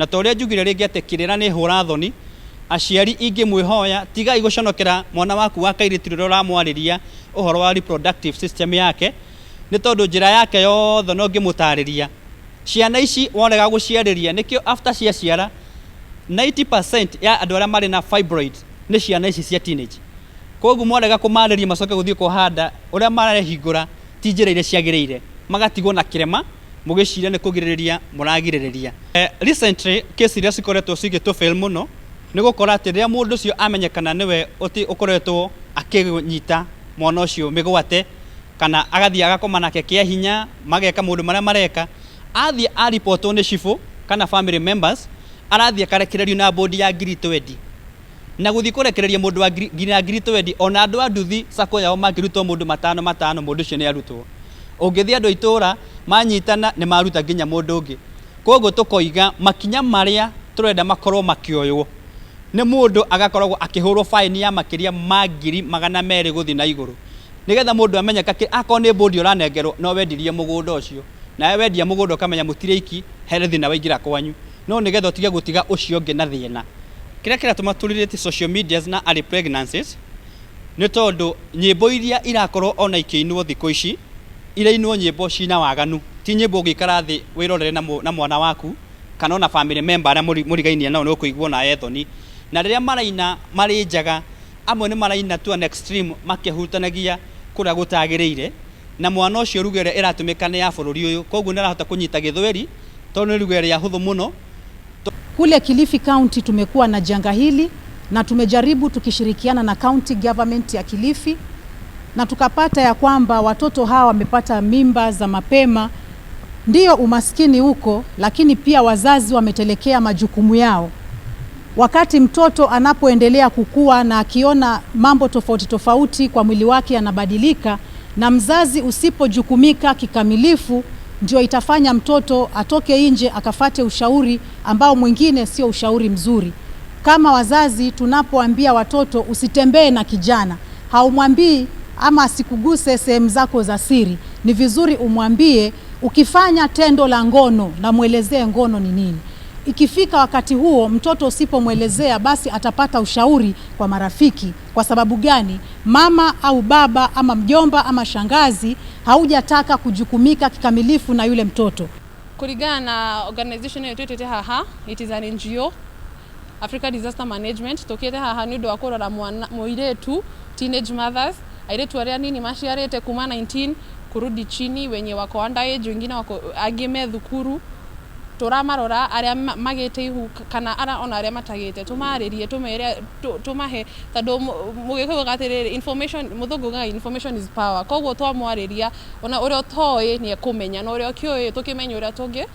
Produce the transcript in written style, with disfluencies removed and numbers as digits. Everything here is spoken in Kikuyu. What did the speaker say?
Na ta ũrĩa njugire rĩngĩ atĩ kĩrĩra nĩ hũra thoni, aciari ingĩmwĩhoya tigai gũconokera mwana waku wa kairĩtu rĩrĩa ũramwarĩria ũhoro wa reproductive system yake, nĩ tondũ njĩra yake yothe no ngĩmũtarĩria. Ciana ici worega gũciarĩria, nĩkĩo after ciaciara 90% ya andũ arĩa marĩ na fibroid nĩ ciana ici cia teenage. Koguo mwarega kũmarĩria macoke gũthiĩ kuoha nda, ũrĩa marehingũra ti njĩra iria ciagĩrĩire, magatigwo na kĩrema mũgĩciria nĩ kũgirĩrĩria mũragirĩrĩria. Recently case iria cikoretwo cigĩtũ fail mũno nĩ gũkora atĩ rĩrĩa mũndũ ũcio amenyekana nĩwe ũkoretwo akĩnyita mwana ũcio mĩgwate, kana agathiĩ agakoma nake kĩa hinya, mageka maũndũ marĩa mareka, athiĩ aripotwo nĩ cibũ kana family members, arathiĩ akarekererio na bond ya 20,000. Na gũthiĩ kũrekereria mũndũ wa nginya 20,000, ona andũ a nduthi sacco yao mangĩrutwo mũndũ matano matano, mũndũ ũcio nĩ arutwo. Ũngĩthiĩ andũ a itũra manyitana nĩ maruta nginya mũndũ ũngĩ. Koguo tũkoiga makinya marĩa tũrenda makorwo makĩoywo nĩ mũndũ agakoragwo akĩhũrwo fine ya makĩria ma 200,000 gũthiĩ na igũrũ, nĩgetha mũndũ amenyeka akorwo nĩ bond ũranengerwo no wendirie mũgũnda ũcio, nawe wendia mũgũnda ũkamenya mũtirĩ iki he thĩna waingĩra kwanyu, no nĩgetha ũtige gũtiga ũcio ũngĩ na thĩna. Kĩrĩa kĩratũma tũrĩrĩte social medias na early pregnancies nĩ tondũ nyĩmbo iria irakorwo ona ikĩinwo thikũ ici irainwo nyĩmbo cina waganu, ti nyĩmbo ũngĩikara thĩ wĩrorere na mwana waku kana ona family member arĩa mũrigainie nao, nĩ ũkũigua ona thoni. Na rĩrĩa maraina marĩ njaga, amwe nĩ maraina to an extreme, makĩhutanagia kũrĩa gũtagĩrĩire, na mwana ũcio ruga ĩrĩa ĩratũmĩka nĩ ya bũrũri ũyũ, koguo nĩ arahota kũnyita gĩthweri tondũ nĩ ruga ĩrĩa hũthũ mũno. Kule Kilifi County tumekuwa na janga hili na tumejaribu tukishirikiana na county government ya Kilifi na tukapata ya kwamba watoto hawa wamepata mimba za mapema. Ndiyo umaskini huko, lakini pia wazazi wametelekea majukumu yao. Wakati mtoto anapoendelea kukua na akiona mambo tofauti tofauti kwa mwili wake yanabadilika, na mzazi usipojukumika kikamilifu, ndio itafanya mtoto atoke nje akafate ushauri ambao mwingine sio ushauri mzuri. Kama wazazi tunapoambia watoto usitembee na kijana, haumwambii ama asikuguse sehemu zako za siri. Ni vizuri umwambie ukifanya tendo la ngono na mwelezee ngono ni nini. Ikifika wakati huo mtoto usipomwelezea, basi atapata ushauri kwa marafiki. Kwa sababu gani? Mama au baba ama mjomba ama shangazi haujataka kujukumika kikamilifu na yule mtoto. Kulingana na organization ĩyo twĩtĩte haha, it is an NGO, Africa Disaster Management. Tũkĩte haha nĩ ũndũ wa kũrora mwana mũirĩtu, teenage mothers, airĩtu arĩa nini maciarĩte kuma 19 kurudi chini, wenye wako underage, wengine wako angĩ me thukuru. Tũramarora arĩa magĩte ihu kana ara ona arĩa matagĩte, tũmarĩrie, tũmere, tũmahe, tondũ mũgĩkũyũ ugaga atĩrĩrĩ, information, mũthũngũ ugaga information is power. Koguo twamwarĩria, ona ũrĩa ũtoĩ nĩ ekũmenya, na ũrĩa ũkĩũĩ tũkĩmenya ũrĩa tũngĩ